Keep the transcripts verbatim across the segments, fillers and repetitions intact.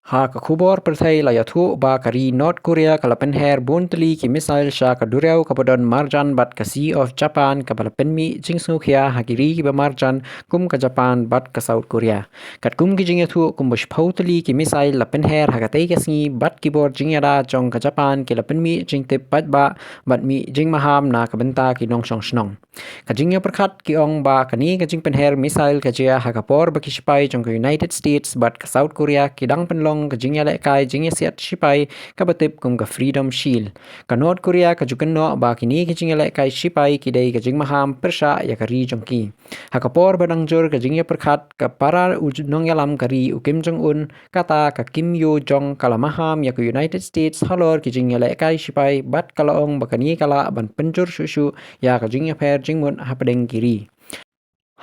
Ha ka khubor pyrthei la ïathuh ba ka ri North Korea ka la pynher bun tylli ki missile sha ka duriaw kaba don marjan bad ka Sea of Japan, kaba la pynmih jingsngewkhia ha ki ri kiba marjan kum ka Japan bad ka South Korea. Katkum ki jingïathuh, kumba shiphew tylli ki missile la pynher ha katei ka sngi bad ki bor jingïada jong ka Japan ki la pynmih jingtip paidbah bad mih jingmaham na ka bynta ki nongshong shnong. Ka jingïapyrkhat ki ong ba kane ka jingpynher missile ka jia ha ka por ba ki shipai jong ka United States bad ka South Korea ki dang pynlong ka jingïalehkai jingïasiat shipai kaba tip kum ka Freedom Shield. Ka North Korea ka ju kynnoh ba kine ki jingïalehkai shipai ki dei ka jingmaham pyrshah ïa ka ri jong ki. Ha ka por ba dang jur ka jingïapyrkhat, ka para u nongïalam ka ri u Kim Jong Un, kata ka Kim Yo Jong, ka la maham ïa ka United States halor ki jingïalehkai shipai bad ka la ong ba kane ka lah ban pynjur shuh shuh ïa ka jingïapher jingmut hapdeng ki ri.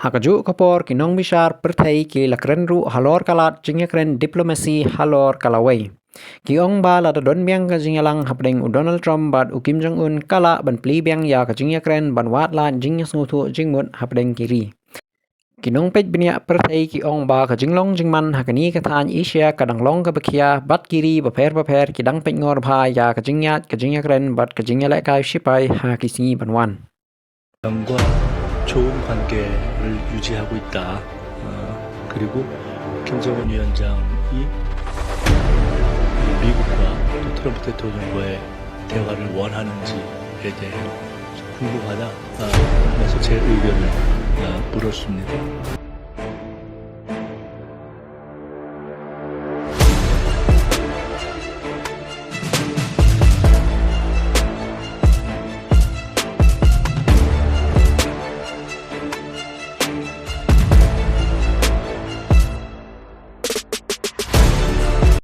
Ha kajuh ka por, ki nongbishar pyrthei ki la kren ruh halor ka lad jingïakren diplomasi halor ka lawei. Ki ong ba lada don biang ka jingïalang hapdeng u Donald Trump bad u Kim Jong Un, ka lah ban plie biang ïa ka jingïakren ban wad lad jingïasngewthuh jingmut hapdeng ki ri. Ki nongpeit bniah pyrthei ki ong ba ka jinglong jingman ha kane ka thaiñ Asia ka dang long kaba khia bad ki ri bapher bapher ki dang peit ngor bha ïa ka jingïaid ka jingïakren bad ka jingïalehkai shipai ha ki sngi ban wan. 당과 좋은 관계를 유지하고 있다. 어, 그리고 김정은 위원장이 미국과 또 트럼프 대통령과의 대화를 원하는지에 대해 궁금하다. 아, 그래서 제 의견을 아, 물었습니다.